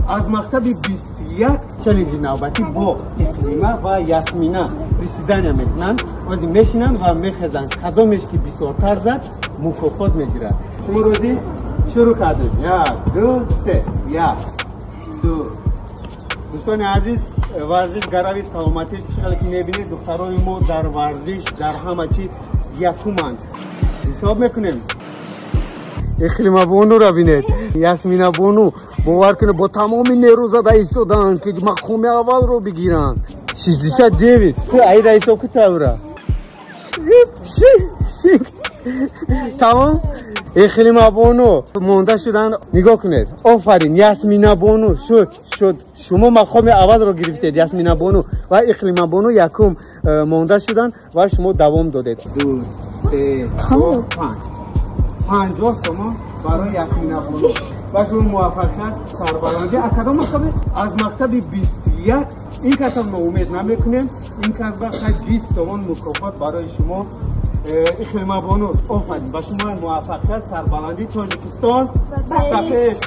Аз мактаби 21 челленҷи навбатӣ бо Иқлима ва Ясмина приседания мекунанд. Ози мешинанд ва мехезанд. Кадомеш ки бисёртар зад, мукофот мегирад. Шумо розӣ? Шурӯъ кардем. Як, ду, се, як, ду. Дӯстони азиз, варзиш гарави саломатӣ. Чӣ хеле ки мебинед, духтарои мо дар варзиш, дар ҳама чӣ якуманд. Ҳисоб мекунем. Иқлимабонуро бинед, Ясминабону, бовар кунед, бо тамоми нерӯ зада истоданд, ки мақоми аввалро бигиранд. 69. Аида, ҳисоб ки тавра. Тамом. Иқлимабону монда шуданд. Нигоҳ кунед, офарин, Ясминабону. Шуд, шуд, шумо мақоми аввалро гирифтед, Ясминабону, ва Иқлимабону якум монда шуданд ва шумо давом додед. Ду, се, чор, панҷ. 50 сомон барои Ясминабону. Ба шумо муваффақият, сарбаландӣ. Аз кадом мактабе? Аз мактаби 21. Ин касам ноумед намекунем. Ин кас ба хай 20 сомон мукофот барои шумо. Иқлимабону, офарин, ба шумо муваффақият, сарбаландӣ. Тоҷикистон ба пеш!